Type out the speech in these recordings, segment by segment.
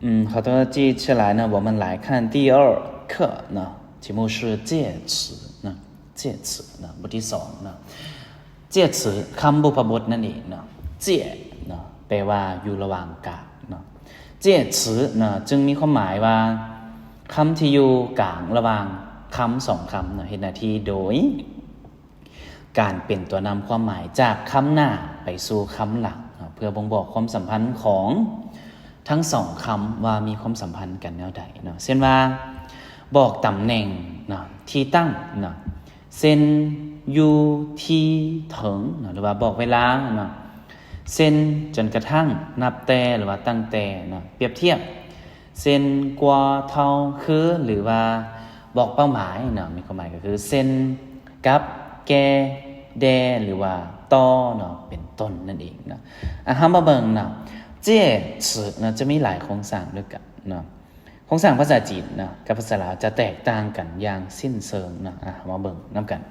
嗯，好的，记起来呢，我们来看第二课呢，题目是借词呢，借词呢，บทที่สองเนาะ 借词 ຄຳບຸບພະບົດນັ້ນເອງເນາະ 借 ເນາະ ແປວ່າຢູ່ລະຫວ່າງກາງເນາະ 借词 ເນາະ ຈຶ່ງມີຄວາມໝາຍວ່າ ຄຳທີ່ຢູ່ກາງລະຫວ່າງຄຳສອງຄຳເນາະ ເຮັດໜ້າທີ່ໂດຍ ການເປັນຕົວນຳຄວາມໝາຍຈາກຄຳໜ້າໄປສູ່ຄຳຫຼັງເນາະ ເພື່ອບົ່ງບອກຄວາມສຳພັນຂອງທັງສອງຄຳວ່າມີຄວາມສຳພັນກັນແນວໃດເນາະ ເຊັ່ນວ່າ ບອກຕຳແໜ່ງເນາະ ທີ່ຕັ້ງເນາະ ເຊັ່ນ ຢູ່ ທີ່ ເຖິງເນາະ ຫຼືວ່າບອກເວລາເນາະ ເຊັ່ນ ຈົນກະທັ່ງ ນັບແຕ່ ຫຼືວ່າຕັ້ງແຕ່ເນາະ ປຽບທຽບ ເຊັ່ນ ກວ່າ ເທົ່າ ຄື ຫຼືວ່າບອກເປົ້າໝາຍເນາະ ມີຄວາມໝາຍກໍຄື ເຊັ່ນ ກັບ ແກ່ ແດ່ ຫຼືວ່າຕໍ່ເນາະ ເປັນຕົ້ນນັ້ນເອງເນາະ ອາ ເຮົາມາເບິ່ງເນາະ 借词 ເນາະ ຈະມີຫຼາຍໂຄງສ້າງດ້ວຍກັນເນາະ ໂຄງສ້າງພາສາຈີນເນາະ ກັບພາສາລາວຈະແຕກຕ່າງກັນຢ່າງສິ້ນເຊີງເນາະ ອາ ເຮົາມາເບິ່ງນຳກັນ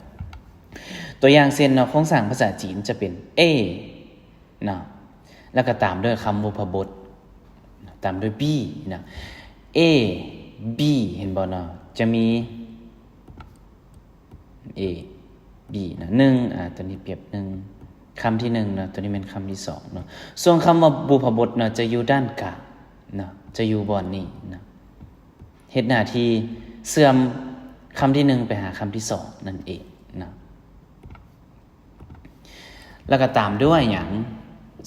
ຕົວຢ່າງເຊັ່ນເນາະ ໂຄງສ້າງພາສາຈີນຈະເປັນ A ເນາະ ແລ້ວກໍຕາມດ້ວຍຄຳບຸບພະບົດ ຕາມດ້ວຍ B ເນາະ A B ເຫັນບໍ່ເນາະ ຈະມີ A B ເນາະ ໜຶ່ງ ອາ ຕົວນີ້ປຽບໜຶ່ງ ຄຳທີໜຶ່ງເນາະ ຕົວນີ້ແມ່ນຄຳທີສອງເນາະ ສ່ວນຄຳວ່າບຸບພະບົດເນາະ ຈະຢູ່ດ້ານກາງເນາະ ຈະຢູ່ບ່ອນນີ້ເນາະ ເຮັດໜ້າທີ່ເຊື່ອມຄຳທີໜຶ່ງໄປຫາຄຳທີສອງນັ້ນເອງເນາະ ແລ້ວກໍຕາມດ້ວຍຫຍັງ?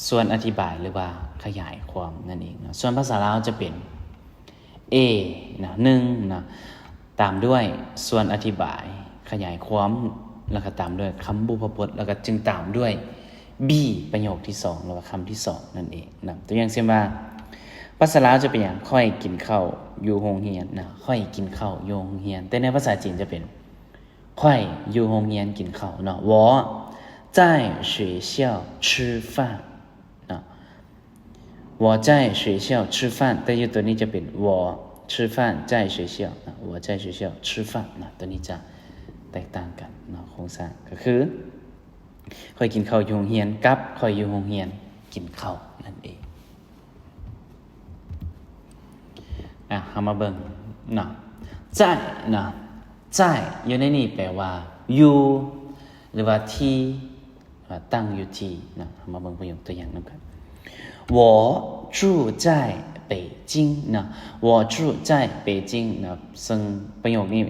ສ່ວນອະທິບາຍ ຫຼືວ່າຂະຫຍາຍຄວາມນັ້ນເອງເນາະ ສ່ວນພາສາລາວຈະເປັນ A ເນາະ ໜຶ່ງເນາະ ຕາມດ້ວຍສ່ວນອະທິບາຍ ຂະຫຍາຍຄວາມ ແລ້ວກໍຕາມດ້ວຍຄຳບຸບພະບົດ ແລ້ວກໍຈຶ່ງຕາມດ້ວຍ B ປະໂຫຍກທີສອງ ຫຼືວ່າຄຳທີສອງນັ້ນເອງເນາະ ຕົວຢ່າງເຊັ່ນວ່າ ພາສາລາວຈະເປັນຫຍັງ? ຂ້ອຍກິນເຂົ້າຢູ່ໂຮງຮຽນເນາະ ຂ້ອຍກິນເຂົ້າຢູ່ໂຮງຮຽນ ແຕ່ໃນພາສາຈີນຈະເປັນ ຂ້ອຍຢູ່ໂຮງຮຽນກິນເຂົ້າເນາະ 我在学校吃饭 ເນາະ 我在学校吃饭 ແຕ່ຢູ່ຕົວນີ້ຈະເປັນ 我吃饭在学校 ເນາະ 我在学校吃饭 ເນາະ ຕົວນີ້ຈະແຕກຕ່າງກັນເນາະ ໂຄງສ້າງກໍຄື ຂ້ອຍກິນເຂົ້າຢູ່ໂຮງຮຽນ ກັບ ຂ້ອຍຢູ່ໂຮງຮຽນກິນເຂົ້ານັ້ນເອງ ອາ ເຮົາມາເບິ່ງເນາະ 在 ເນາະ 在 ຢູ່ໃນນີ້ແປວ່າຢູ່ ຫຼືວ່າທີ່ ຕັ້ງຢູ່ທີ່ເນາະ ເຮົາມາເບິ່ງປະໂຫຍກຕົວຢ່າງນຳກັນ 我住在北京 ເນາະ 我住在北京 ເນາະ ເຊິ່ງປະໂຫຍກນີ້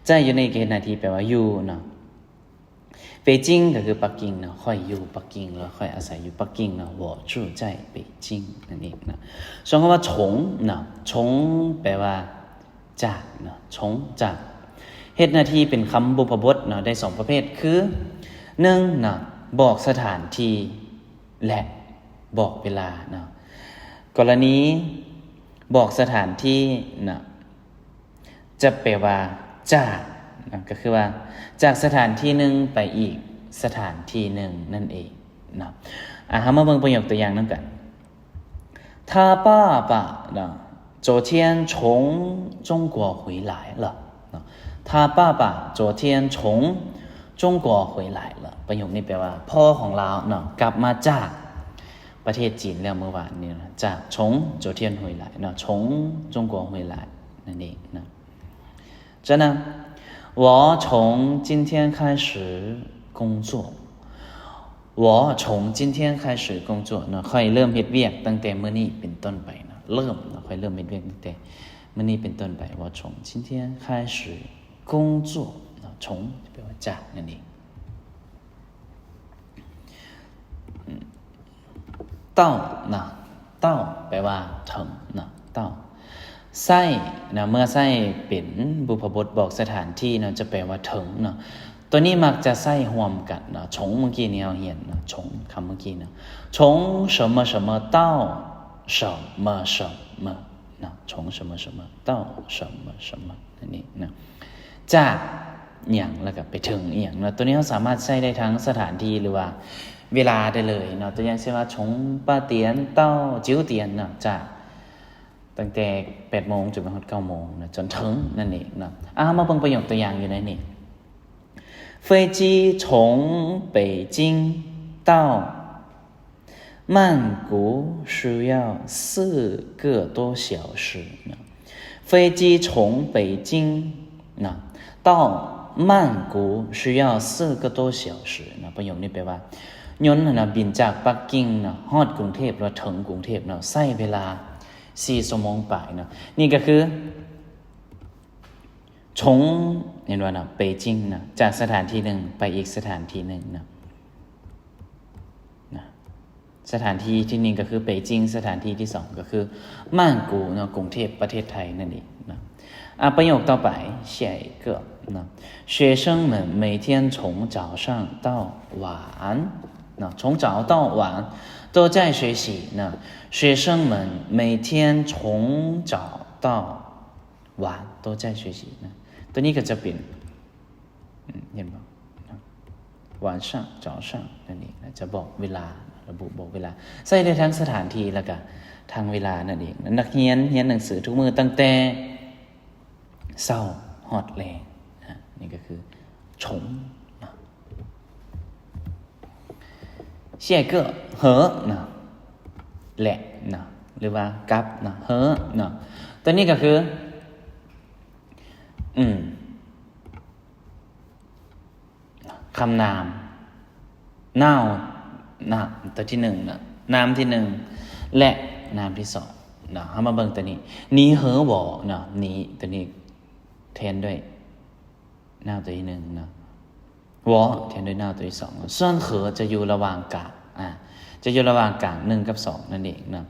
在 ຢູ່ໃນເຂດໜ້າທີ່ແປວ່າຢູ່ເນາະ 北京 ກໍຄືປັກກິ່ງເນາະ ຂ້ອຍຢູ່ປັກກິ່ງ ຫຼືວ່າຂ້ອຍອາໄສຢູ່ປັກກິ່ງເນາະ 我住在北京 ນັ້ນເອງເນາະ ສ່ວນຄຳວ່າ从 ເນາະ 从 ແປວ່າ ຈາກເນາະ 从 ຈາກ ເຮັດໜ້າທີ່ເປັນຄຳບຸບພະບົດເນາະ ໄດ້ສອງປະເພດ ຄື ໜຶ່ງເນາະ ບອກສະຖານທີ່ ແລະ ບອກເວລາເນາະ ກໍລະນີບອກສະຖານທີ່ເນາະ ຈະແປວ່າຈາກເນາະ ກໍຄືວ່າຈາກສະຖານທີ່ໜຶ່ງໄປອີກສະຖານທີ່ໜຶ່ງນັ້ນເອງເນາະ ອາ ເຮົາມາເບິ່ງປະໂຫຍກຕົວຢ່າງນຳກັນ 他爸爸呢，昨天从中国回来了。他爸爸昨天从中国回来了。 ປະໂຫຍກນີ້ແປວ່າ ພໍ່ຂອງລາວເນາະ ກັບມາຈາກປະເທດຈີນແລ້ວມື້ວານນີ້ເນາະ ຈາກ 从昨天回来ເນາະ 从中国回来 ນັ້ນເອງເນາະ 真的，我从今天开始工作。我从今天开始工作 ເນາະ ຂ້ອຍເລີ່ມເຮັດວຽກຕັ້ງແຕ່ມື້ນີ້ເປັນຕົ້ນໄປເນາະ ເລີ່ມເນາະ ຂ້ອຍເລີ່ມເຮັດວຽກຕັ້ງແຕ່ມື້ນີ້ເປັນຕົ້ນໄປ 我从今天开始工作 ເນາະ 从 ແປວ່າຈາກນັ້ນເອງ 到 ເນາະ 到 ແປວ່າເຖິງເນາະ 到 ໃຊ້ເນາະ ເມື່ອໃຊ້ເປັນບຸບພະບົດບອກສະຖານທີ່ເນາະ ຈະແປວ່າເຖິງເນາະ ຕົວນີ້ມັກຈະໃຊ້ຮ່ວມກັນເນາະ 从 ເມື່ອກີ້ນີ້ເຮົາຮຽນເນາະ 从 ຄຳເມື່ອກີ້ເນາະ 从什么什么到什么什么 ເນາະ 从什么什么到什么什么 ນັ້ນເອງເນາະ ຈາກຫຍັງ ແລ້ວກໍໄປເຖິງອີ່ຫຍັງເນາະ ຕົວນີ້ເຮົາສາມາດໃຊ້ໄດ້ທັງສະຖານທີ່ ຫຼືວ່າເວລາໄດ້ເລີຍເນາະ ຕົວຢ່າງເຊັ່ນວ່າ 从八点到九点 ເນາະ ຈາກ ຕັ້ງແຕ່ແປດໂມງຈົນໄປຮອດເກົ້າໂມງເນາະ ຈົນເຖິງນັ້ນເອງເນາະ ອາ ເຮົາມາເບິ່ງປະໂຫຍກຕົວຢ່າງຢູ່ໃນນີ້ 飞机从北京到曼谷需要四个多小时呢。飞机从北京呢到曼谷需要四个多小时呢。ປະໂຫຍກນີ້ແປວ່າ ຍົນນະ ບິນຈາກປັກກິ່ງນະ ຮອດກຸງເທບ ຫຼືວ່າເຖິງກຸງເທບນະ ໃຊ້ເວລາສີ່ຊົ່ວໂມງປາຍນະ. ນີ້ກໍຄື 从 ເຫັນບໍ່ນະ 北京ນະ ຈາກສະຖານທີ່ໜຶ່ງໄປອີກສະຖານທີ່ໜຶ່ງນະ ນະ ສະຖານທີ່ທີໜຶ່ງກໍຄື 北京 ສະຖານທີ່ທີສອງກໍຄື 曼谷ເນາະ ກຸງເທບ ປະເທດໄທນັ້ນເອງເນາະ. ອ່າ ປະໂຫຍກຕໍ່ໄປ 下一个ເນາະ 学生们每天从早上到晚ເນາະ 从早到晚都在学习เนาะ 学生们每天从早到 晚都在学习เนาະ ຕົວນີ້ກໍຈະເປັນ ອືມ ເຫັນບໍ່ເນາະ 晚上 早上 ນັ້ນເອງນະ ຈະບອກເວລາ ລະບຸບອກເວລາ ໃຊ້ໄດ້ທັງສະຖານທີ່ ແລ້ວກະທັງເວລານັ້ນເອງ. ນັກຮຽນຮຽນໜັງສືທຸກມື້ຕັ້ງແຕ່ເຊົ້າຮອດແລງນະ ນີ້ກໍຄື 从 ນະ. 下一个 和 ນະ ແລະ ນະ ຫຼືວ່າກັບນະ 和 ນະ ຕົວນີ້ກໍຄື ອືມ ຄຳນາມ noun ນະ ຕົວທີໜຶ່ງນະ ນາມທີໜຶ່ງ ແລະ ນາມທີສອງນະ. ເຮົາມາເບິ່ງຕົວນີ້ 你和我 ນະ 你 ຕົວນີ້ແທນດ້ວຍ noun ຕົວທີໜຶ່ງເນາະ 我 ແທນດ້ວຍ noun ຕົວທີສອງ ส่วน和 ຈະຢູ່ລະຫວ່າງກາງ ອ່າ ຈະຢູ່ລະຫວ່າງກາງໜຶ່ງກັບສອງນັ້ນເອງເນາະ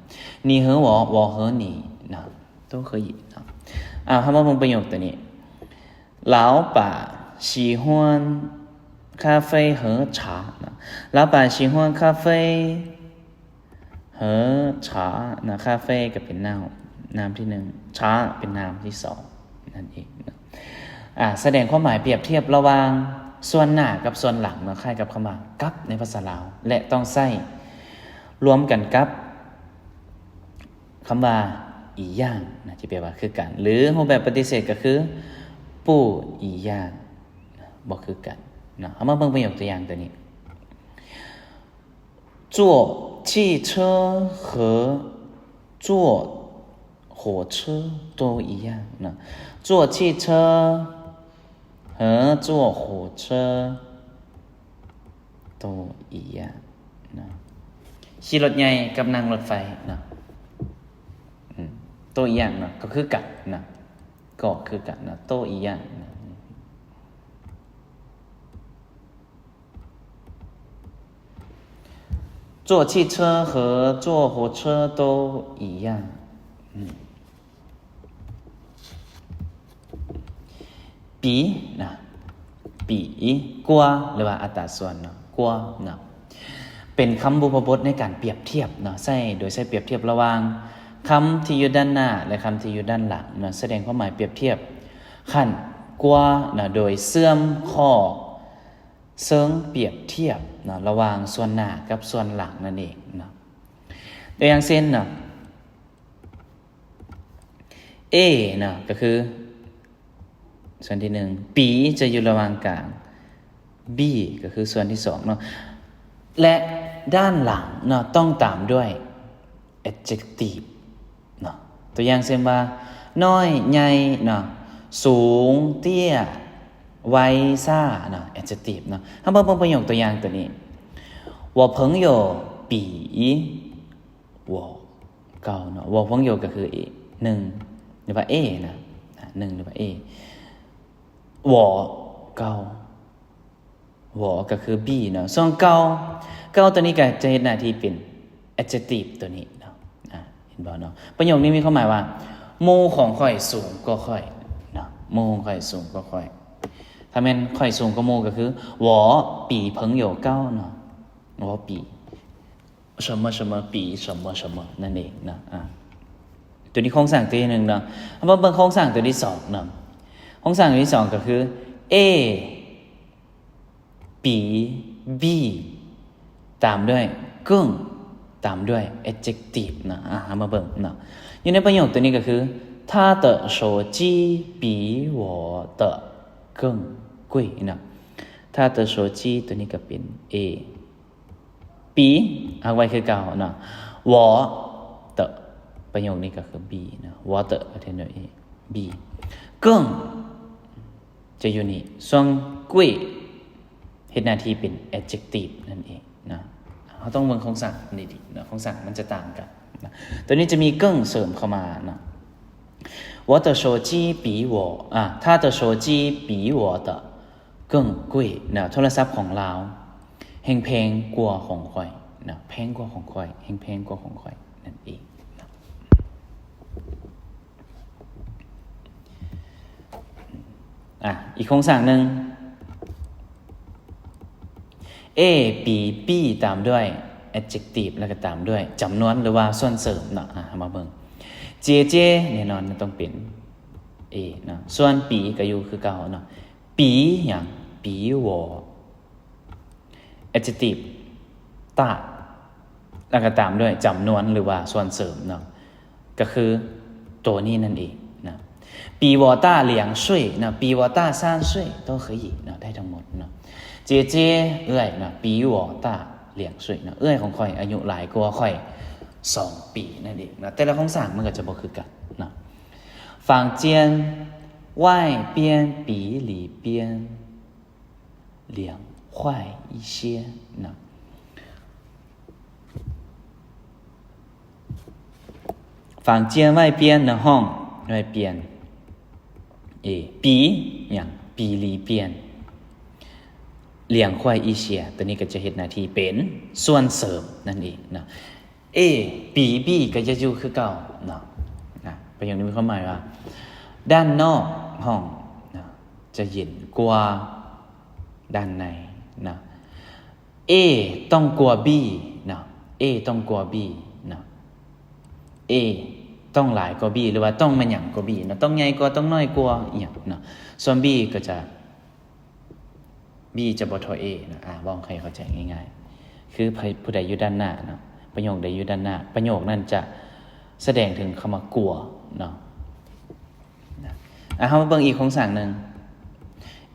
你和我 我和你 ເນາະ 都可以ເນາະ. ອ່າ ເຮົາມາເບິ່ງປະໂຫຍກຕົວນີ້ 老板喜欢咖啡和茶 ເນາະ 老板喜欢咖啡 和茶 ນະ 咖啡 ກໍເປັນ noun ນາມທີໜຶ່ງ 茶 ເປັນນາມທີສອງນັ້ນເອງເນາະ. ອ່າ ສະແດງຄວາມໝາຍປຽບທຽບລະຫວ່າງສ່ວນໜ້າກັບສ່ວນຫຼັງເນາະ ຄ້າຍກັບຄຳວ່າກັບໃນພາສາລາວ ແລະ ຕ້ອງໃຊ້ລວມກັນກັບຄຳວ່າ一样ນະ ທີ່ແປວ່າຄືກັນ ຫຼື ຮູບແບບປະຕິເສດກໍຄື不一样 ບໍ່ຄືກັນເນາະ. ເຮົາມາເບິ່ງປະໂຫຍກຕົວຢ່າງຕົວນີ້ 坐汽车和坐火车都一样 ເນາະ 坐汽车和坐火车都一样 ເນາະ ຂີ່ລົດໃຫຍ່ກັບນັ່ງລົດໄຟເນາະ ອືມ 都一样 ເນາະ ກໍຄືກັນເນາະ ກໍຄືກັນເນາະ 都一样 ເນາະ. 坐汽车和坐火车都一样 ອືມ 比 ນະ 比 ກວ່າ ຫຼືວ່າອັດຕາສ່ວນເນາະ ກວ່າເນາະ ເປັນຄຳບຸບພະບົດໃນການປຽບທຽບເນາະ ໃຊ້ ໂດຍໃຊ້ປຽບທຽບລະຫວ່າງຄຳທີ່ຢູ່ດ້ານໜ້າ ແລະ ຄຳທີ່ຢູ່ດ້ານຫຼັງເນາະ ສະແດງຄວາມໝາຍປຽບທຽບຂັ້ນກວ່າເນາະ ໂດຍເຊື່ອມຂໍ້ ເຊິ່ງປຽບທຽບເນາະ ລະຫວ່າງສ່ວນໜ້າກັບສ່ວນຫຼັງນັ້ນເອງເນາະ. ຕົວຢ່າງເຊັ່ນເນາະ A ເນາະ ກໍຄືສ່ວນທີໜຶ່ງ B ຈະຢູ່ລະຫວ່າງກາງ B ກໍຄືສ່ວນທີສອງເນາະ ແລະ ດ້ານຫຼັງເນາະ ຕ້ອງຕາມດ້ວຍ adjective ເນາະ ຕົວຢ່າງເຊັ່ນວ່າ ນ້ອຍ ໃຫຍ່ ເນາະ ສູງ ເຕ້ຍ ໄວ ຊ້າ ເນາະ adjective ເນາະ. ເຮົາມາເບິ່ງປະໂຫຍກຕົວຢ່າງຕົວນີ້ 我朋友比我高 ເນາະ 我朋友 ກໍຄື A ໜຶ່ງ ຫຼືວ່າ A ນະ ໜຶ່ງ ຫຼືວ່າ A 我高 我 ກໍຄື B ເນາະ ສ່ວນ高 高 ຕົວນີ້ກໍຈະເຮັດໜ້າທີ່ເປັນ adjective ຕົວນີ້ເນາະ ອ່າ ເຫັນບໍ່ເນາະ. ປະໂຫຍກນີ້ມີຄວາມໝາຍວ່າ ໝູ່ຂອງຂ້ອຍສູງກວ່າຂ້ອຍເນາະ ໝູ່ຂອງຂ້ອຍສູງກວ່າຂ້ອຍ. ຖ້າແມ່ນຂ້ອຍສູງກວ່າໝູ່ກໍຄື 我比朋友高 ເນາະ 我比 什么什么比什么什么 ນັ້ນເອງເນາະ ອ່າ ຕົວນີ້ໂຄງສ້າງຕົວທີໜຶ່ງເນາະ. ເຮົາມາເບິ່ງໂຄງສ້າງຕົວທີສອງເນາະ ໂຄງສ້າງຕົວທີສອງກໍຄື A 比 B ຕາມດ້ວຍ 更 ຕາມດ້ວຍ adjective ເນາະ. ອ່າ ເຮົາມາເບິ່ງເນາະ ຢູ່ໃນປະໂຫຍກຕົວນີ້ກໍຄື 他的手机比我的更贵 ເນາະ 他的手机 ຕົວນີ້ກໍເປັນ A 比 ເອົາໄວ້ຄືເກົ່າເນາະ 我的 ປະໂຫຍກນີ້ກໍຄື 比 ເນາະ 我的 ປະເທດໂດຍ A 比 更 ຈະຢູ່ນີ້ ส่วน贵 ເຮັດໜ້າທີ່ເປັນ adjective ນັ້ນເອງເນາະ. ເຮົາຕ້ອງເບິ່ງໂຄງສ້າງດີໆເນາະ ໂຄງສ້າງມັນຈະຕ່າງກັນເນາະ. ໂຕນີ້ຈະມີ更 ເສີມເຂົ້າມາເນາະ 我的手机比我 ອ່າ 他的手机比我的 更贵 ນະ ໂທລະສັບຂອງລາວແຮ່ງແພງກວ່າຂອງຂ້ອຍນະ ແພງກວ່າຂອງຂ້ອຍ ແຮ່ງແພງກວ່າຂອງຂ້ອຍນັ້ນເອງນະ. ອ່າ ອີກໂຄງສ້າງໜຶ່ງ A 比 B ຕາມດ້ວຍ adjective ແລ້ວກໍຕາມດ້ວຍຈຳນວນ ຫຼືວ່າສ່ວນເສີມເນາະ. ອ່າ ເຮົາມາເບິ່ງ 姐姐 ແນ່ນອນຕ້ອງເປັນ A ເນາະ ສ່ວນ 比 ກໍຢູ່ຄືເກົ່າເນາະ. 比ຫຍັງ? 比我 adjective 大 ແລ້ວກໍຕາມດ້ວຍຈຳນວນ ຫຼືວ່າສ່ວນເສີມເນາະ ກໍຄືໂຕນີ້ນັ້ນເອງນະ. 比我大两岁 ນະ 比我大三岁都可以 ນະ ໄດ້ທັງໝົດເນາະ. 姐姐 ເອື້ອຍນະ 比我大两岁 ນະ ເອື້ອຍຂອງຂ້ອຍອາຍຸຫຼາຍກວ່າຂ້ອຍສອງປີນັ້ນເອງນະ. ແຕ່ລະໂຄງສ້າງມັນກໍຈະບໍ່ຄືກັນນະ. 房间外边比里边 凉快一些 ນະ. 房间外边 ນະ ຫ້ອງ 外边 A 比ຫຍັງ? 比里边凉快一些 ໂຕນີ້ກໍຈະເຮັດໜ້າທີ່ເປັນສ່ວນເສີມນັ້ນເອງນະ. A 比 B ກໍຈະຢູ່ຄືເກົ່າເນາະ ນະ. ປະໂຫຍກນີ້ມີຄວາມໝາຍວ່າ ດ້ານນອກຫ້ອງນະ ຈະເຢັນກວ່າດ້ານໃນນະ. A ຕ້ອງກວ່າ B ນະ A ຕ້ອງກວ່າ B ນະ. A ຕ້ອງຫຼາຍກວ່າ B ຫຼືວ່າຕ້ອງແມ່ນຫຍັງກວ່າ B ນະ ຕ້ອງໃຫຍ່ກວ່າ ຕ້ອງນ້ອຍກວ່າອີ່ຫຍັງນະ. ສ່ວນ B ກໍຈະ B ຈະບໍ່ທໍ່ A ນະ. ອາ ເວົ້າໃຫ້ເຂົ້າໃຈງ່າຍໆ ຄືໃຜ ຜູ້ໃດຢູ່ດ້ານໜ້າເນາະ ປະໂຫຍກໃດຢູ່ດ້ານໜ້າ ປະໂຫຍກນັ້ນຈະສະແດງເຖິງຄຳວ່າກວ່າເນາະ ນະ. ອາ ເຮົາມາເບິ່ງອີກໂຄງສ້າງໜຶ່ງ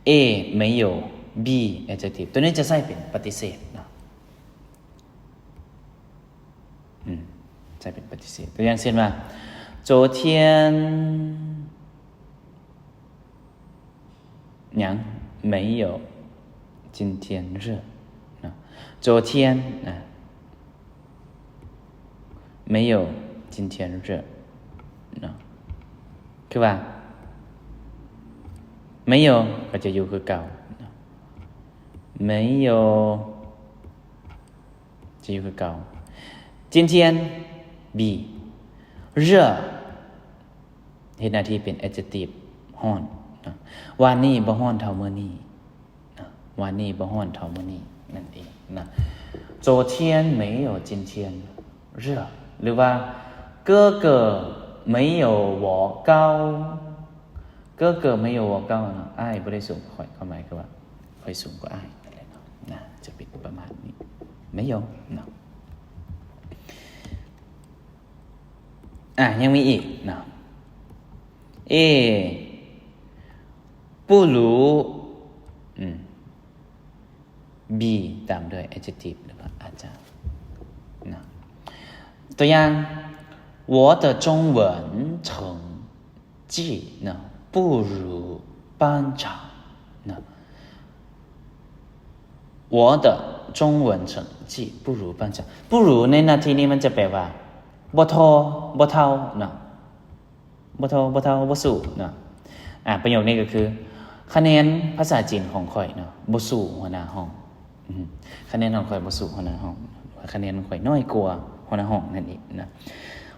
A 没有 B adjective ໂຕນີ້ຈະໃຊ້ເປັນປະຕິເສດເນາະ. ອືມ ໃຊ້ເປັນປະຕິເສດ ຕົວຢ່າງເຊັ່ນວ່າ 昨天 ຫຍັງ 没有今天热 ນະ. 昨天 ນະ 没有今天热 ນະ ຄືວ່າ 没有 ກໍຈະຢູ່ຄືເກົ່ານະ 没有 ຈະຢູ່ຄືເກົ່າ. 今天 B 热 ເຮັດໜ້າທີ່ເປັນ adjective ຮ້ອນນະ. ວານນີ້ບໍ່ຮ້ອນເທົ່າມື້ນີ້ນະ ວານນີ້ບໍ່ຮ້ອນເທົ່າມື້ນີ້ນັ້ນເອງນະ. 昨天没有今天热 ຫຼືວ່າ 哥哥没有我高 哥哥没有我高 ນະ ອ້າຍບໍ່ໄດ້ສູງກວ່າຂ້ອຍ ຄວາມໝາຍຄືວ່າຂ້ອຍສູງກວ່າອ້າຍນັ້ນແຫຼະເນາະ ນະ ຈະເປັນປະມານນີ້ 没有 ເນາະ. ອາ ຍັງມີອີກເນາະ A 不如 ອືມ B ຕາມດ້ວຍ adjective ຫຼືວ່າອາດຈະນະ. ຕົວຢ່າງ 我的中文成 绩 ນະ 不如班长 ນະ. 我的中文成绩不如班长 不如 ໃນໜ້າທີ່ນີ້ມັນຈະແປວ່າ ບໍ່ທໍ່ ບໍ່ເທົ່າ ນະ ບໍ່ທໍ່ ບໍ່ເທົ່າ ບໍ່ສູ້ ນະ. ອາ ປະໂຫຍກນີ້ກໍຄື ຄະແນນພາສາຈີນຂອງຂ້ອຍ ນະ ບໍ່ສູ້ຫົວໜ້າຫ້ອງ. ອືມ ຄະແນນຂອງຂ້ອຍບໍ່ສູ້ຫົວໜ້າຫ້ອງ ຄະແນນຂອງຂ້ອຍນ້ອຍກວ່າຫົວໜ້າຫ້ອງນັ້ນເອງນະ.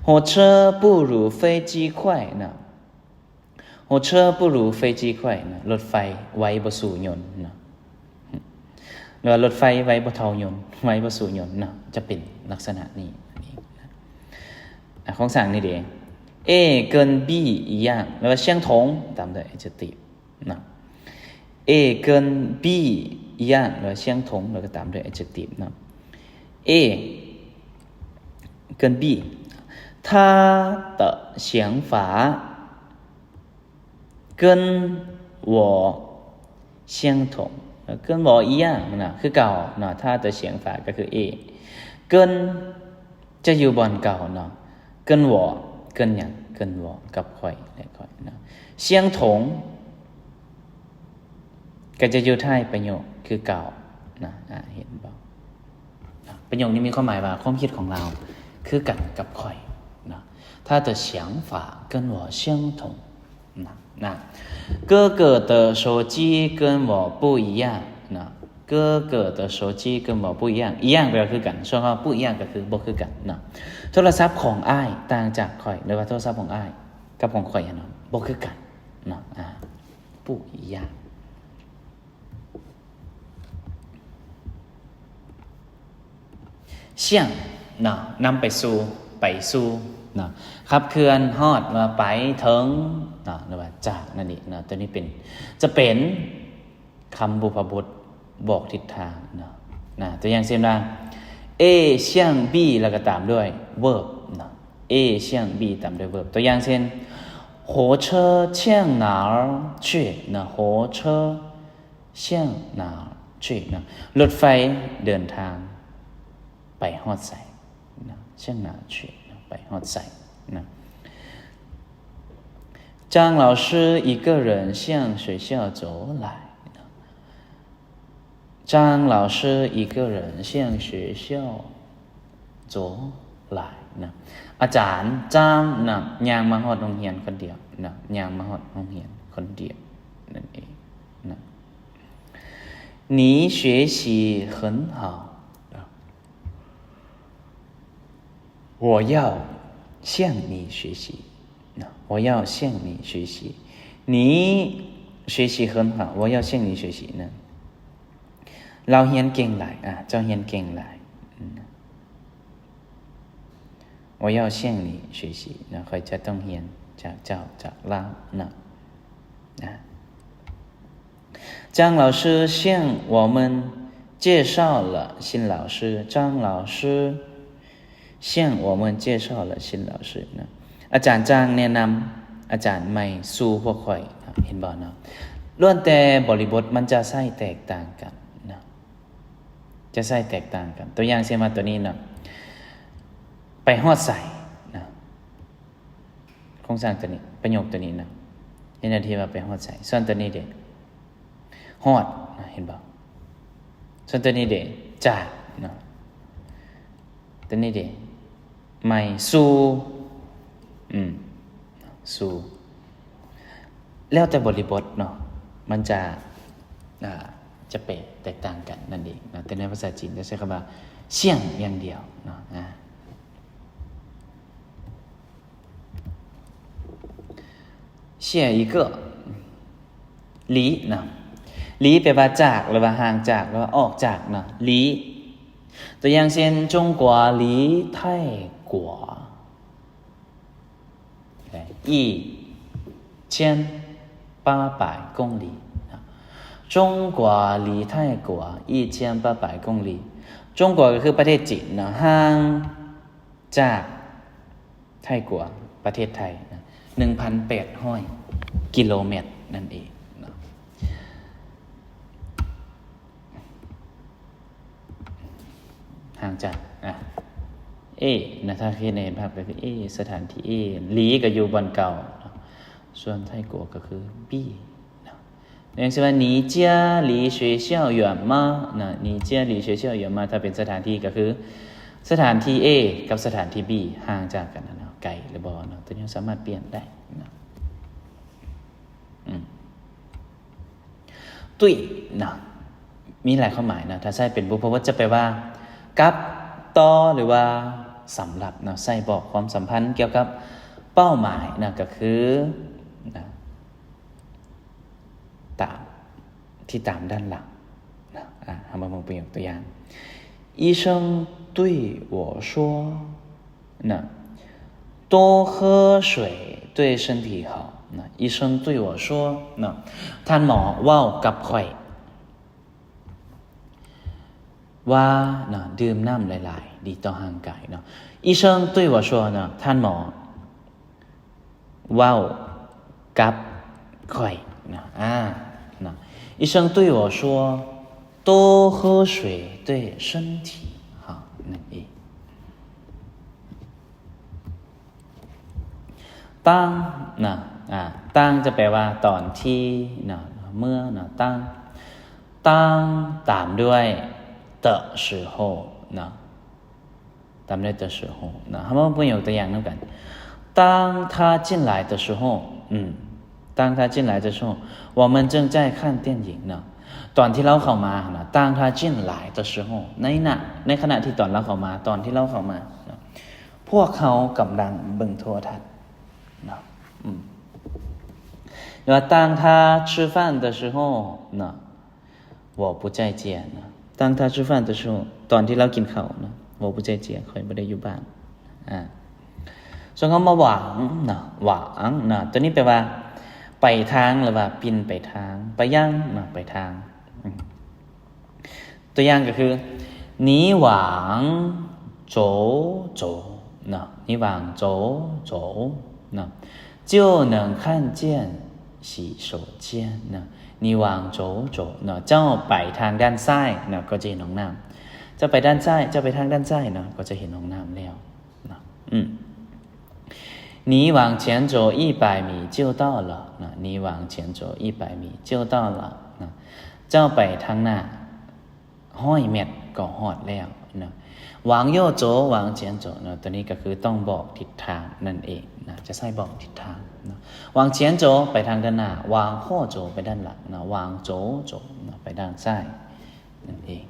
火车不如飞机快 ນະ 火车不如飞机快 ນະ ລົດໄຟໄວບໍ່ສູ້ຍົນນະ ຫຼືວ່າລົດໄຟໄວບໍ່ເທົ່າຍົນ ໄວບໍ່ສູ້ຍົນນະ ຈະເປັນລັກສະນະນີ້ນະ. ອາ ໂຄງສ້າງນີ້ເດ A 跟 B 一样 ຫຼືວ່າ 相同 ຕາມດ້ວຍ adjective ນະ A 跟 B 一样 ຫຼືວ່າ 相同 ແລ້ວກໍຕາມດ້ວຍ adjective ເນາະ. A 跟 B 他的想法跟我相同 跟我一样 ນະ ຄືເກົ່າເນາະ. 他的想法 ກໍຄື A 跟 ຈະຢູ່ບ່ອນເກົ່າເນາະ 跟我 跟ຫຍັງ 跟我 ກັບຂ້ອຍ ແລະ ຂ້ອຍເນາະ 相同 ກໍຈະຢູ່ທ້າຍປະໂຫຍກຄືເກົ່ານະ ອາ ເຫັນບໍ່? ນະ ປະໂຫຍກນີ້ມີຄວາມໝາຍວ່າ ຄວາມຄິດຂອງລາວຄືກັນກັບຂ້ອຍນະ 他的想法跟我相同 ນະ ນະ 哥哥的手机跟我不一样 ນະ 哥哥的手机跟我不一样 一样 ແປວ່າຄືກັນ ສ່ວນຄຳວ່າ不一样 ກໍຄືບໍ່ຄືກັນນະ ໂທລະສັບຂອງອ້າຍຕ່າງຈາກຂ້ອຍ ຫຼືວ່າໂທລະສັບຂອງອ້າຍກັບຂອງຂ້ອຍຫັ້ນນະ ບໍ່ຄືກັນນະ ອາ 不一样 向 ເນາະ ນຳໄປສູ່ ໄປສູ່ເນາະ ขับเคลื่อน ຮອດ ຫຼືວ່າໄປ ເຖິງເນາະ ຫຼືວ່າຈາກ ນັ້ນເອງເນາະ ຕົວນີ້ເປັນ ຈະເປັນ ຄຳບຸບພະບຸດ ບອກທິດທາງເນາະ ນະ ຕົວຢ່າງເຊັ່ນວ່າ A 向 B ແລ້ວກໍຕາມດ້ວຍ verb ເນາະ A 向 B ຕາມດ້ວຍ verb ຕົວຢ່າງເຊັ່ນ 火车向哪儿去 ນະ 火车 向哪儿去 ນະ ລົດໄຟເດີນທາງໄປຮອດໃສ ນະ 向哪儿去 ນະ ໄປຮອດໃສ ນະ 张老师一个人向学校走来 ນະ 张老师一个人向学校走来 ນະ ອາຈານ ຈາງ ນະ ຍ່າງມາຮອດໂຮງຮຽນຄົນດຽວ ນະ ຍ່າງມາຮອດໂຮງຮຽນຄົນດຽວ ນັ້ນເອງ ນະ 你学习很好 ນະ 我要向你学习 ນະ 我要向你学习 你学习很好 我要向你学习 ນະ ລາວຮຽນເກັ່ງຫຼາຍ ອາ ເຈົ້າຮຽນເກັ່ງຫຼາຍ ນະ 我要向你学习 ນະ ຂ້ອຍຈະຕ້ອງຮຽນຈາກເຈົ້າ ຈາກລາວ ນະ ອາ 张老师向我们介绍了辛老师 张老师向我们介绍了辛老师 ນະ ອາຈານຈາງແນະນຳອາຈານໃໝ່ສູ່ພວກຂ້ອຍນະ ເຫັນບໍ່ເນາະ ລ້ວນແຕ່ບໍລິບົດມັນຈະໃຊ້ແຕກຕ່າງກັນນະ ຈະໃຊ້ແຕກຕ່າງກັນ ຕົວຢ່າງເຊັ່ນວ່າຕົວນີ້ເນາະ ໄປຮອດໃສນະ ໂຄງສ້າງຕົວນີ້ ປະໂຫຍກຕົວນີ້ນະ ເຮັດໜ້າທີ່ວ່າໄປຮອດໃສ ສ່ວນຕົວນີ້ເດ ຮອດນະ ເຫັນບໍ່ ສ່ວນຕົວນີ້ເດ ຈາກເນາະ ຕົວນີ້ເດ ໃໝ່ ສູ່ ອືມ ສູ່ ແລ້ວແຕ່ບໍລິບົດເນາະ ມັນຈະ ອ່າ ຈະແປແຕກຕ່າງກັນນັ້ນເອງເນາະ ແຕ່ໃນພາສາຈີນຈະໃຊ້ຄຳວ່າ 向 ຢ່າງດຽວເນາະ ອາ 下一个 离 ນະ 离 ແປວ່າຈາກ ຫຼືວ່າຫ່າງຈາກ ຫຼືວ່າອອກຈາກນະ 离 ຕົວຢ່າງເຊັ່ນ 中国离泰国一千八百公里 ນະ 中国离泰国一千八百公里 中国 ກໍຄືປະເທດຈີນເນາະ ຫ່າງຈາກ ໄທກົວ ປະເທດໄທນະ ໜຶ່ງພັນແປດຮ້ອຍກິໂລແມັດນັ້ນເອງເນາະ ຫ່າງຈາກ ອ່າ A ນະ ຖ້າເຮັດໃຫ້ເຫັນພາບກໍຄື A ສະຖານທີ່ A 离 ກໍຢູ່ບ່ອນເກົ່າເນາະ ສ່ວນໄທກົວກໍຄື B ເນາະ ຢ່າງເຊັ່ນວ່າ 你家离学校远吗 ນະ 你家离学校远吗 ຖ້າເປັນສະຖານທີ່ກໍຄື ສະຖານທີ່ A ກັບສະຖານທີ່ B ຫ່າງຈາກກັນນະເນາະ ໄກຫຼືບໍ່ເນາະ ຕົວນີ້ເຮົາສາມາດປ່ຽນໄດ້ເນາະ ອືມ 对 ເນາະ ມີຫຼາຍຄວາມໝາຍເນາະ ຖ້າໃຊ້ເປັນບຸບພະວົດຈະແປວ່າ ກັບ ຕໍ່ ຫຼືວ່າ ສຳລັບເນາະ ໃຊ້ບອກຄວາມສຳພັນກ່ຽວກັບເປົ້າໝາຍເນາະ ກໍຄື ນະ ຕາມ ທີ່ຕາມດ້ານຫຼັງນະ ອາ ເຮົາມາເບິ່ງປະໂຫຍກຕົວຢ່າງ 医生对我说 ນະ 多喝水对身体好 ນະ 医生对我说 ນະ ທ່ານໝໍເວົ້າກັບຂ້ອຍວ່າ ນະ ດື່ມນ້ຳຫຼາຍໆ ດີຕໍ່ຮ່າງກາຍເນາະ 医生对我说 ນະ ທ່ານໝໍ ເວົ້າກັບຂ້ອຍນະ ອາ ນະ 医生对我说多喝水对身体好 ນັ້ນເອງ当 ນະ ອາ 当 ຈະແປວ່າຕອນທີ່ ນະ ເມື່ອ ນະ 当 当 ຕາມດ້ວຍ 的时候 ນະ ຕາມດ້ວຍ 的时候 ນະ ເຮົາມາເບິ່ງປະໂຫຍກຕົວຢ່າງນຳກັນ. 当他进来的时候 ອືມ 当他进来的时候 我们正在看电影 ນະ ຕອນທີ່ລາວເຂົ້າມານະ 当他进来的时候 ໃນນະ ໃນຂະນະທີ່ຕອນລາວເຂົ້າມາ ຕອນທີ່ລາວເຂົ້າມານະ ພວກເຮົາກຳລັງເບິ່ງໂທລະທັດ ນະ ອືມ ຫຼືວ່າ 当他吃饭的时候 ນະ 我不在家 ນະ 当他吃饭的时候 ຕອນທີ່ລາວກິນເຂົ້ານະ 我不在家 ຂ້ອຍບໍ່ໄດ້ຢູ່ບ້ານ ອາ ສ່ວນຄຳວ່າ 往 ນະ 往 ນະ ໂຕນີ້ແປວ່າ ໄປທາງ ຫຼືວ່າປິ່ນໄປທາງ ໄປຍັງ ນະ ໄປທາງ ອືມ ຕົວຢ່າງກໍຄື 你往左走 ນະ 你往左走 ນະ 就能看见洗手间 ນະ 你往左走 ນະ ເຈົ້າໄປທາງດ້ານຊ້າຍ ນະ ກໍຈະເຫັນຫ້ອງນ້ຳ ເຈົ້າໄປດ້ານຊ້າຍ ເຈົ້າໄປທາງດ້ານຊ້າຍ ນະ ກໍຈະເຫັນຫ້ອງນ້ຳແລ້ວ ນະ ອືມ 你往前走一百米就到了 ນະ 你往前走一百米就到了 ນະ ເຈົ້າໄປທາງໜ້າຮ້ອຍແມັດກໍຮອດແລ້ວ ນະ 往右走 往前走 ນະ ໂຕນີ້ກໍຄືຕ້ອງບອກທິດທາງນັ້ນເອງ ນະ ຈະໃຊ້ບອກທິດທາງ ນະ 往前走 ໄປທາງດ້ານໜ້າ 往后走 ໄປດ້ານຫຼັງ ນະ 往左走 ນະ ໄປດ້ານຊ້າຍນັ້ນເອງ.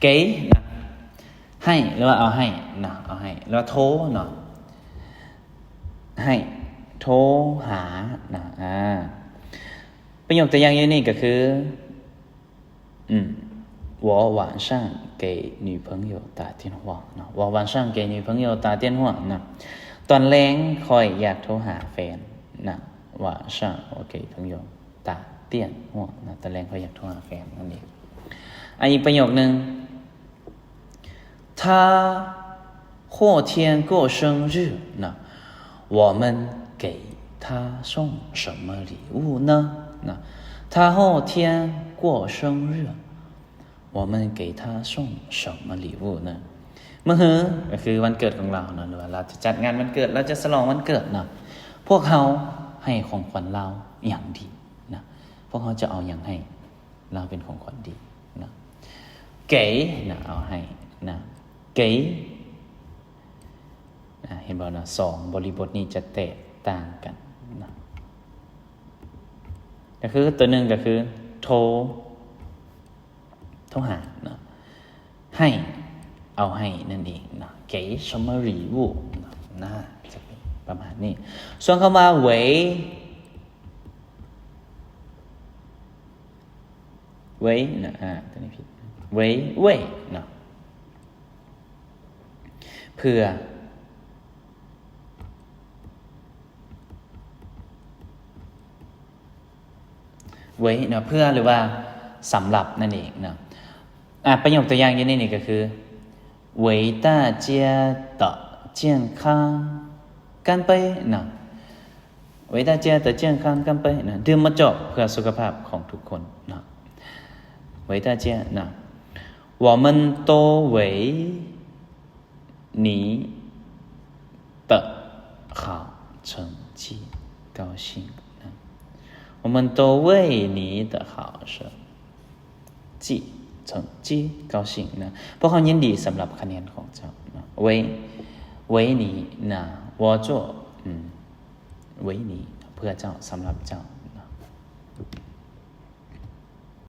给 ນະ ໃຫ້ ຫຼືວ່າເອົາໃຫ້ນະ ເອົາໃຫ້ ຫຼືວ່າໂທເນາະ ໃຫ້ ໂທຫານະ ອາ ປະໂຫຍກຕົວຢ່າງຢູ່ນີ້ກໍຄື ອືມ 我晚上给女朋友打电话 ນະ 我晚上给女朋友打电话 ນະ ຕອນແລງຂ້ອຍຢາກໂທຫາແຟນ ນະ 晚上我给朋友 打电话 ນະ ຕອນແລງຂ້ອຍຢາກໂທຫາແຟນນັ້ນເອງ. ອາ ອີກປະໂຫຍກໜຶ່ງ 他后天过生日 ນະ 我们给他送什么礼物呢 ນະ 他后天过生日 我们给他送什么礼物呢 ມື້ຮື ກໍຄືວັນເກີດຂອງລາວເນາະ ຫຼືວ່າລາວຈະຈັດງານວັນເກີດ ລາວຈະສະຫຼອງວັນເກີດເນາະ ພວກເຮົາໃຫ້ຂອງຂວັນລາວຫຍັງດີນະ ພວກເຮົາຈະເອົາຫຍັງໃຫ້ລາວເປັນຂອງຂວັນດີນະ 给 ນະ ເອົາໃຫ້ນະ 给 ນະ ເຫັນບໍ່ນະ ສອງບໍລິບົດນີ້ຈະແຕກຕ່າງກັນນະ ກໍຄືຕົວໜຶ່ງກໍຄືໂທ ໂທຫາເນາະ ໃຫ້ ເອົາໃຫ້ນັ້ນເອງເນາະ 给什么礼物 ເນາະ ໜ້າຈະເປັນປະມານນີ້ ສ່ວນຄຳວ່າ 围 围 ເນາະ ອາ ຕົວນີ້ຜິດ 围 为 ເນາະ ເພື່ອ 为 ເນາະ ເພື່ອ ຫຼືວ່າສຳລັບນັ້ນເອງເນາະ ອາ ປະໂຫຍກຕົວຢ່າງຢູ່ໃນນີ້ກໍຄື 为大家的健康干杯 ເນາະ 为大家的健康干杯 ເນາະ ດື່ມມາຈອກເພື່ອສຸຂະພາບຂອງທຸກຄົນເນາະ 为大家 ເນາະ 我们都为 你的好成绩高兴 ນະ 我们都为你的好成绩 成绩高兴 ນະ ພວກເຮົາຍິນດີສຳລັບຄະແນນຂອງເຈົ້າ ນະ 为 为你 ນະ 我做 ອືມ 为你 ເພື່ອເຈົ້າ ສຳລັບເຈົ້າ